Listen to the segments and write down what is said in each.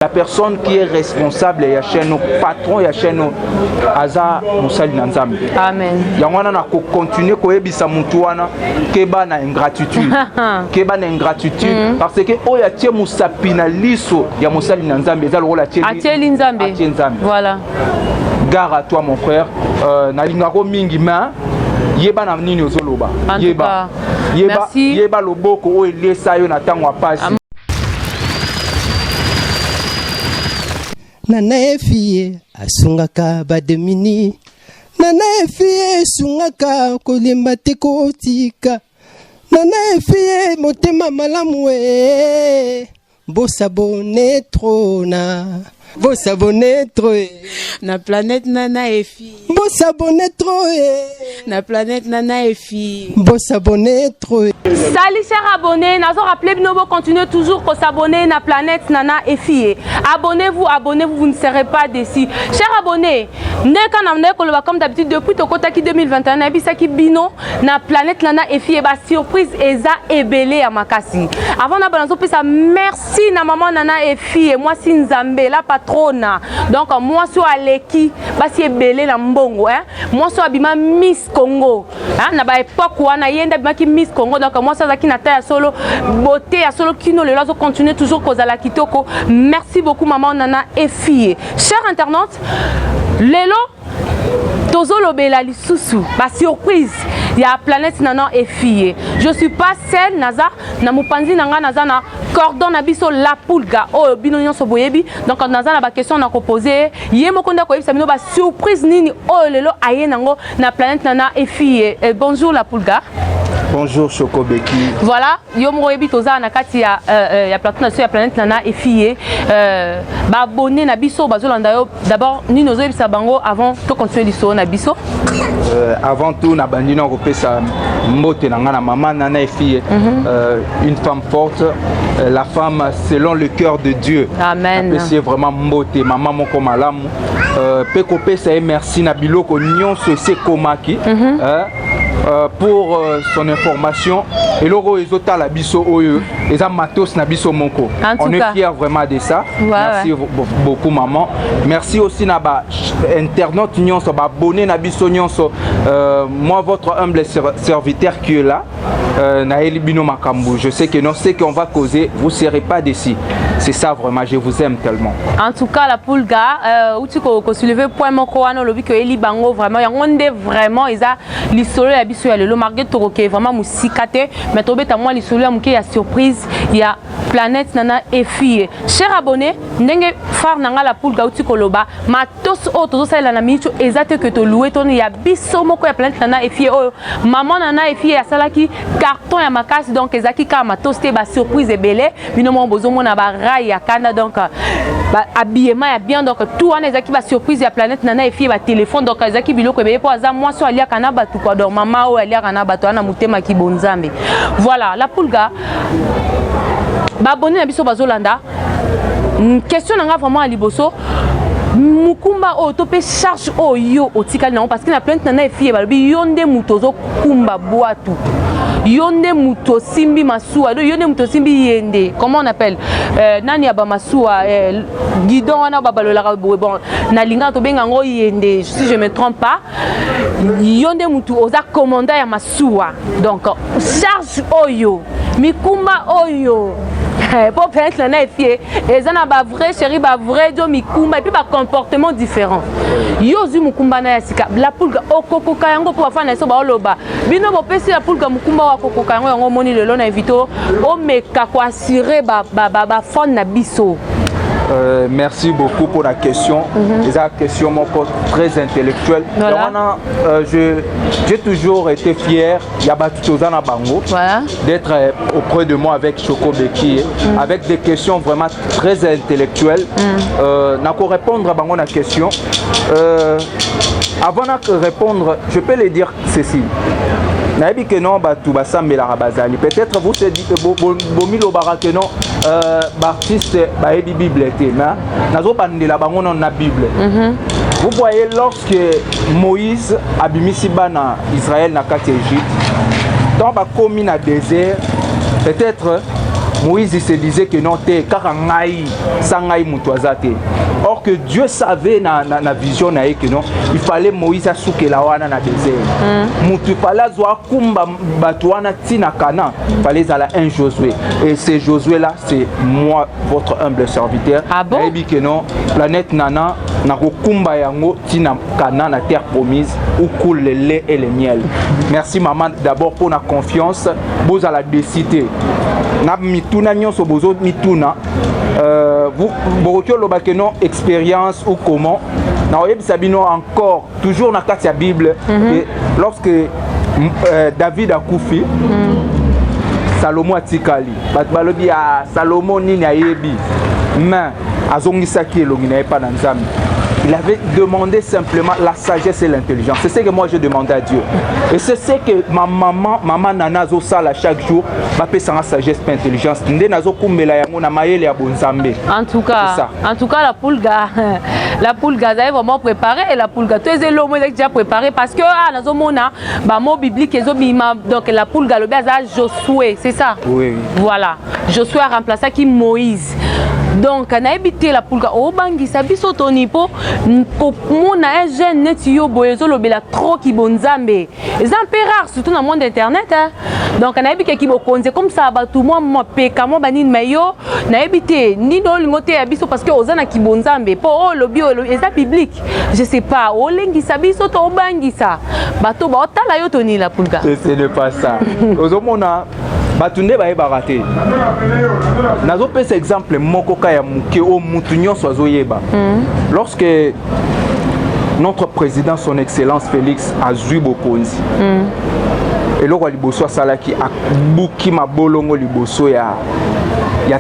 La personne qui est responsable ya chaîne, patron ya chaîne, aza mosali na Nzambe. Amen. Yango wana na ko continuer koyebisa mutu wana keba na ingratitude. Keba na ingratitude parce que oyo atie mosapi na liso ya mosali na Nzambe eza lokola atie Atieli Nzambe. Atie Nzambe. Voilà. Gare à toi mon frère. Nalingako mingi mais yeba na nini ozoloba. En tout Yeba. cas, Yeba, merci. yeba loboko oyo elesa yo na ntango ya pasi. Nana efie asungaka bademini, Nana efie esungaka kolemba te kotika, Nana efie motema malamu e bosabone trop na bosabone trop e na planète Nana Efi, bosabone trop e na planète Nana Efi, bosabone trop e. Salut chers abonnés, nazo rappelé bino bo continuer toujours ko s'abonner na planète Nana Efi. Abonnez-vous, abonnez-vous, vous ne serez pas déçus. Chers abonnés, ndeka na ndeko koloba comme d'habitude depuis tokotaki 2021 na bisaki bino na planète Nana Efi ba surprise eza ebele ya makasi. Avant na banazo pesa merci na maman Nana Efi et moi si Nzambe la patrona. Donc moi so aleki basi ebele na mbongo hein. Moi so abima Miss Congo. Hein, na ba époque wana yenda abimaki Miss Congo, donc moi so azaki na taille ya solo, beauté ya solo kino lelo azo continuer toujours kozala kitoko. Merci beaucoup maman Nana Efi. Chers internautes, lelo tozolobela lisusu ba surprise ya planète Nana Efi. Je suis pas seule, naza na mopanzi na nga naza na cordon na biso la pulga oyo bino nyonso boyebi. Donc naza na ba question na ko poser ye moko nda koyebisa bino ba surprise nini oyo lelo aye nango na planète Nana Efi. Bonjour la pulga. Bonjour Choco Beki. Voilà, yo moko yebi toza na kati ya ya plateau na ya planète Nana Efi. Ba abonné na biso bazolanda yo d'abord nini ozoyebisa bango avant to continuer lisolo na biso. Avant tout na bandi na kopesa mbote na nga na maman Nana Efi, une femme forte, la femme selon le cœur de Dieu. Amen. Napesi vraiment mbote maman moko malamu. Pe kopesa ye merci na biloko nyonso ese komaki. Pour son information eloko oyo ezotala biso oyo eza matos na biso moko. En tout On est cas. fiers vraiment de ça. Ouais, merci ouais. beaucoup maman. Merci aussi na ba internaute nyonso, ba abonné na biso nyonso. Moi votre humble serviteur qui est là, Naël Bino Makambu, je sais que non, ce qu'on va causer, vous serez pas déçus. C'est ça vraiment, je vous aime tellement. En tout cas, la pulga, où tu ko soulever point moko wana lobi que eli bango vraiment, yango nde vraiment eza lisolo ya biso ya lelo malgré toroke vraiment musika te, mais tobeta moi lisolo ya muke ya surprise ya planète Nana Efi. Chers abonnés, ndenge phare nanga la pulga uti koloba matos oyo tozosalela na minute eza te que tolouer toni ya biso moko ya planète Nana Efi oyo maman Nana Efi asalaki carton ya makasi, donc ezalaki kaka matos te, ba surprise ebele bino moko bozomona ba rail ya kanda, donc ba habillement ya bien, donc tout wana ezalaki ba surprise ya planète Nana Efi, ba téléphone, donc ezalaki biloko ebele po aza mwasi oyo aliaka na bato quoi, donc mama oyo aliaka na bato wana motema kibonzambe. Voilà la pulga, ba abonné na biso bazolanda. Question nanga vraiment ya liboso, mukumba oyo to pe charge oyo yo otikali nango, parce que na plainte Nana Efi balobi yo nde moto ozokumba bwatu, yo nde moto osimbi masuwa, yo nde moto osimbi yende, comment on appelle nani ya bamasuwa, guidon wana babalolaka boye, bon nalingaka tobenga yango yende si je me trompe pas, yo nde moto oza commandant ya masuwa, donc charge oyo mikumba oyo po planète Nana Efi eza na ba vrai chéri, ba vrai dio mikumba et puis ba comportement différent. Yo ozwi mokumba na ya sika la pulga okokoka yango po bafana na biso baoloba bino bopesi la pulga mokumba oyo akokoka yango, yango omoni lelo na invité omeka koassurer bafan na biso. Merci beaucoup pour la question. C'est une question moko très intellectuelle. Voilà. Donc, j'ai toujours été fier, il y a bato na bango, Voilà. d'être auprès de moi avec Choco Beki, avec des questions vraiment très intellectuelles. Nako répondre à bango na question. Avant de répondre, je peux les dire ceci. Nayebi que non, bato basambelaka bazali. Peut-être vous se dites bomilobaka que non, baartiste bayebi Bible te, mais nazobandela bango non na Bible. Vous voyez, lorsque Moïse abimisi bana Israël na kati ya Égypte, tant bakomi na désert, peut-être Moïse, il se disait que non te, kaka ngai, sa ngai moto aza te. Or que Dieu savait na vision na ye que non, il fallait Moïse asukela wana na désert. Moto il fallait azwa akumba bato wana ntina Kana, il fallait ezala un Josué. Et ce Josué là, c'est moi, votre humble serviteur. Ah bon? Nayebi que non, Planète Nana, nakokumba yango ntina Kana, na terre promise où coule le lait et le miel. Merci maman d'abord pour la confiance. Bozala décidé na mituna nyonso bozo mituna, bokoki oloba ke non, expérience ou comment. Nakoyebisa bino encore, toujours na kati ya Bible, et lorsque David akufi, Salomo atikali. Bato balobi ya Salomo nini ayebi, mais azongisaki elongi na ye mpa na Nzambe. Il avait demandé simplement la sagesse et l'intelligence. C'est ce que moi je demandais à Dieu et c'est ce que ma maman, mama Nana, azosala chaque jour. Bapesanga sagesse mpe intelligence nde nazokumbela yango na mayele ya bonzambe. En tout cas, C'est ça. En tout cas, la Pulga, la Pulga, vous avez vraiment préparé et la Pulga, tous les lots, déjà préparé parce que ah, nazomona, ba mot biblique ezobima. Donc la Pulga, le aza Josué, c'est ça? Oui. Voilà, Josué a remplacé qui? Moïse. Donc nayebi te, la Pulga, obangisa biso toni mpo komona un jeune neti yo boye ezolobela trop kibonzambe, eza mpe rare, surtout na monde internet, hein. Donc nayebi ke kibokonzi comme ça bato mwa mapeka mwa banini, mais yo nayebi te nini olingo te ya biso parce que oza na kibonzambe mpo oyo olobi oyo eza biblique. Je sais pas, olengisa biso to obangisa bato baotala yo toni, la Pulga? Ce n'est pas ça. Ozomona bato nde bayebaka te. Nazopesa exemple moko ka ya moke oyo mutu nyonso azoyeba. Lorsque notre président, son excellence Félix, azwi bokonzi, eloko ya liboso asalaki, abuki mabolongo liboso ya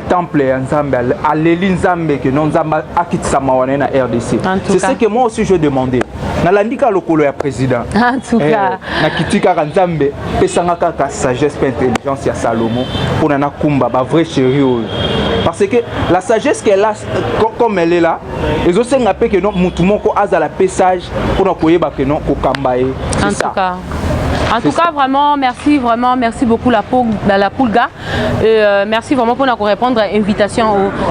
temple ya Nzambe, aleli Nzambe ke non, Nzambe akitisa mawa na ye na RDC. En tout C'est cas. ce que moi aussi je demandais. Nalandi kaka lokolo ya président. En tout cas. Nakiti kaka, Nzambe pesanga kaka sagesse mpe intelligence ya Salomo mpona nakumba bavrai chéri oyo, parce que la sagesse qu'elle a, comme elle est là, ezosenga mpe ke non, mutu moko azala mpe sage mpona koyeba ke non, kokamba ye. En C'est ça. tout cas. En C'est tout cas, vraiment, merci, vraiment, merci beaucoup la Pulga. Merci vraiment pour nous répondre à l'invitation.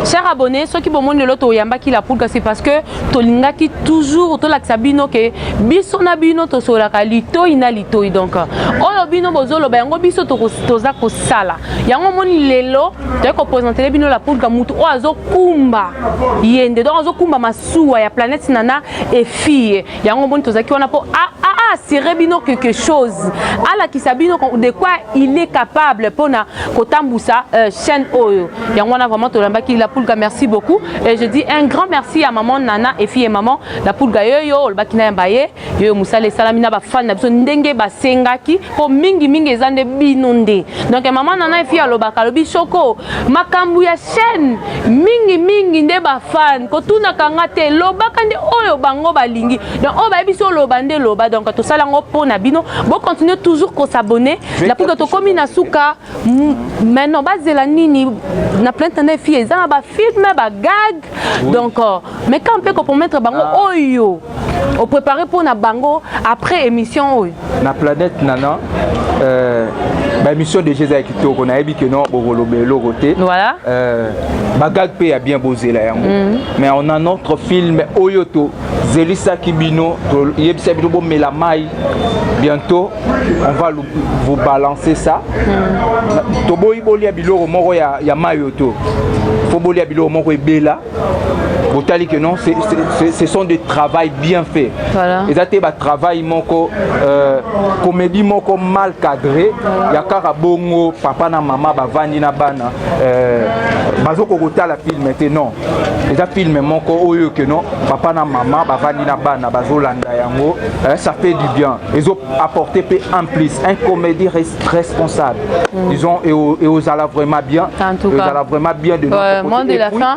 Chers abonnés, ceux qui bomoni lelo toyambaki la Pulga, c'est parce que tolingaki toujours tolakisa bino ke biso na bino tosolaka litoi na litoi. Donc, oyo bino bozoloba yango, biso toza kosala. Yango moni lelo toyei koprésenter bino la Pulga, mutu oyo azokumba yende, donc azokumba masuwa ya Planète Nana et fille. Yango moni tozalaki wana mpo assurer bino quelque chose, alakisa bino de quoi il est capable mpona kotambusa chaîne oyo. Yango wana vraiment tolambaki la Pulga. Merci beaucoup et je dis un grand merci à maman Nana et fille et maman la Pulga. Yoyo olobaki na yamba ye, yoyo mosala esalami na bafani na biso ndenge basengaki, mpo mingimingi eza nde bino nde. Donc maman Nana et fille alobaka, alobi shoko makambo ya chaîne mingimingi nde bafani kotunaka nga te, lobaka nde oyo bango balingi. Donc oyo bayebi so oloba nde loba. Donc tosala yango mpo na bino, bocontinue toujours kos'abonner. La Pulga, tokomi na suka. Maintenant bazela nini na Planète Nana et fille? Eza na bafilm, bagag. Donc mais quand mpe kopromettre bango oyo opréparé mpo na bango après émission oyo. Na Planète Nana, baémission déjà eza ya kitoko. Nayebi ke non, bokoloba eloko te. Voilà. Bagag mpe ya bien, bozela yango. Mais on a notre film oyo tozelisaki bino, toyebisa bino bomela mai. Bientôt on va vous balancer ça. Toboyi bolia biloko moko ya mai oyo to fo bolia biloko moko ebela. Botali que non, ce sont des travail bien fait. Voilà. Eza te batravail moko, comédie moko mal cadré ya kaka bongo, papa na mama bavandi na bana, bazokoka kotala film te. Non, eza film moko oyo ke non, papa na mama bavandi na bana bazolanda yango, ça fait du bien, ezo apporter mpe un plus, un comédie responsable, disons, et ozala vraiment bien. En tout cas. Ozala vraiment bien de notre Ouais, côté. mot de Et la puis, fin.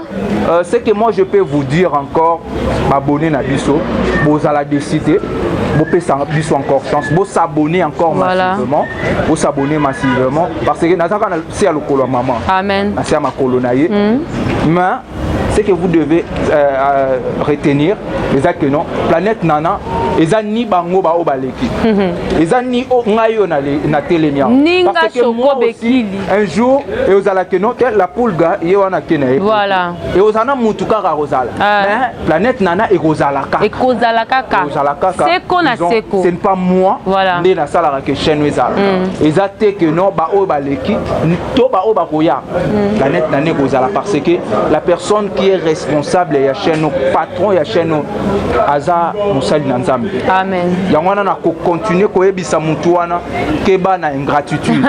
Ce que moi je peux vous dire encore, baabonné na biso, bozala décidé, bopesa biso encore chance, bos'abonner encore Voilà. massivement, bos'abonner massivement, parce que nazaka na se ya lokolo ya mama, Amen. na se ya makolo na ye. Mais ce que vous devez retenir, Eza que non, Planète Nana eza ni bango baoyo baleki, eza ni ngai oyo natelemi awa. Ninga Parce que moi Choco aussi, Bekili. un jour eozala ke non te, la Pulga ye wana ake na ye. Eozala na mutu kaka kozala. Mais Planète Nana ekozala kaka. Ekozala kaka. Ekozala kaka. Seko na Disons, seko. ce n'est pas moi nde nasalaka ke chaîne ezala. Eza te ke non, baoyo baleki to baoyo bakoya. Planète Nana ekozala parce que la personne qui est responsable ya chaîne, patron ya chaîne, aza mosali na Nzambe. Amen. Yango wana na kocontinue koyebisa mutu wana: keba na ingratitude,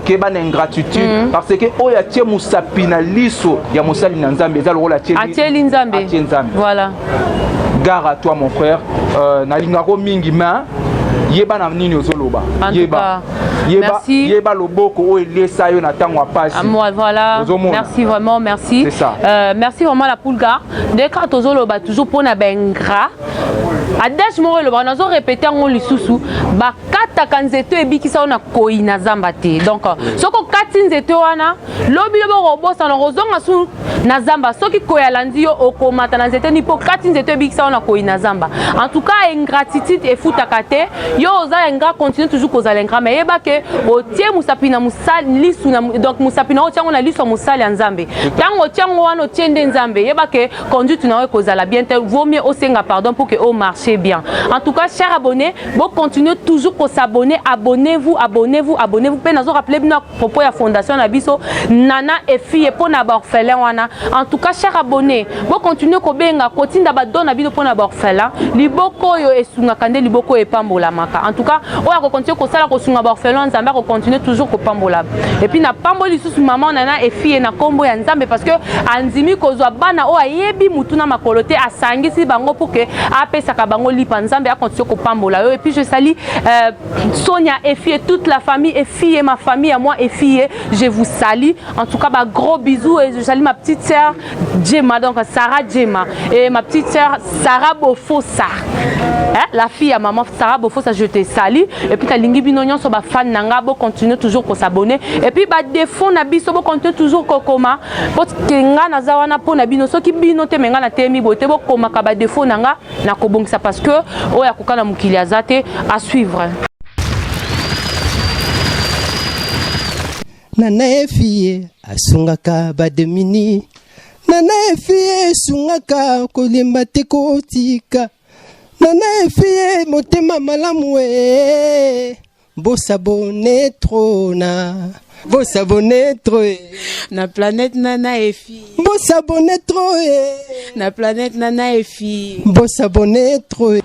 keba na ingratitude, parce que oyo atie mosapi na liso ya mosali na Nzambe eza lokola atieli Nzambe. Atie Nzambe. Voilà. Gare à toi, mon frère. Nalingako mingi, mais yeba na nini ozoloba. En tout Yeba, cas, yeba, merci. yeba loboko oyo elesa yo na ntango ya pasi. Ah, moi, voilà. Ozomona. Merci vraiment, merci. C'est ça. Merci vraiment, la Pulga. Dès quand tozoloba toujours pona ba ingrat. Adage moko elobaka, nazo répéter yango lisusu: bakataka nzete ebikisa oyo na koyi na zamba te. Donc soki okati nzete wana, lobi lobi okobosana, okozonga su na zamba. Soki koyi alandi yo, okomata na nzete ni mpo okati nzete ebikisa oyo na koyi na zamba. En tout cas, ingratitude efutaka te. Yo oza ingrat, continue toujours kozala ingrat, mais yeba ke otie mosapi na mosali lisu na, donc mosapi na yo otiango na liso ya mosali ya Nzambe. Ntango otiango wana, otie nde Nzambe. Yeba ke conduite na yo ekozala bien te. Vaut mieux osenga pardon pour que o marche bien. En tout cas, cher abonné, bo continuer toujours ko s'abonner. Abonnez-vous, abonnez-vous, abonnez-vous. Mpe nazo rappeler bino à propos ya fondation na biso Nana Efie mpo na baorphelin wana. En tout cas, cher abonné, bo continuer kobenga, kotinda badon na bino mpo na baorphelin. Liboko oyo esungaka nde liboko oyo epambolamaka. En tout cas, oyo akocontinue kosala, kosunga baorphelin, Nzambe akocontinue toujours kopambola. Et puis napamboli lisusu mama Nana Efie na nkombo ya Nzambe, parce que andimi kozwa bana oyo ayebi mutu na makolo te, asangisi bango pour ke apesaka bango lipa. Nzambe akontinue kopambola yo. Et puis je salue Sonia Efie, toute la famille Efie, ma famille à moi Efie, je vous salue. En tout cas, bah, gros bisous. Et je salue ma petite sœur Djema, donc Sarah Djema, et ma petite sœur Sarah Bofosa, hein, la fille à maman Sarah Bofosa, je te salue. Et puis nalingi bino nyonso bafan na nga, bo continue toujours kosabonner. Et puis badéfaut na biso, bo continue toujours kokoma, po ke nga naza wana mpo na bino. Soki bino te, me nga nateyemi boye te. Bokomaka badéfaut na nga na kobongisa, parce que oyo akoka na mokili aza te. À suivre. Nana Efie asungaka bademini. Nana Efie esungaka, kolemba te, kotika. Nana Efie motema malamu e. Bosabonner trop na, bosabonner trop e. Na Planète Nana Efi. Bosabonner trop e. Na Planète Nana Efi. Bosabonner trop e.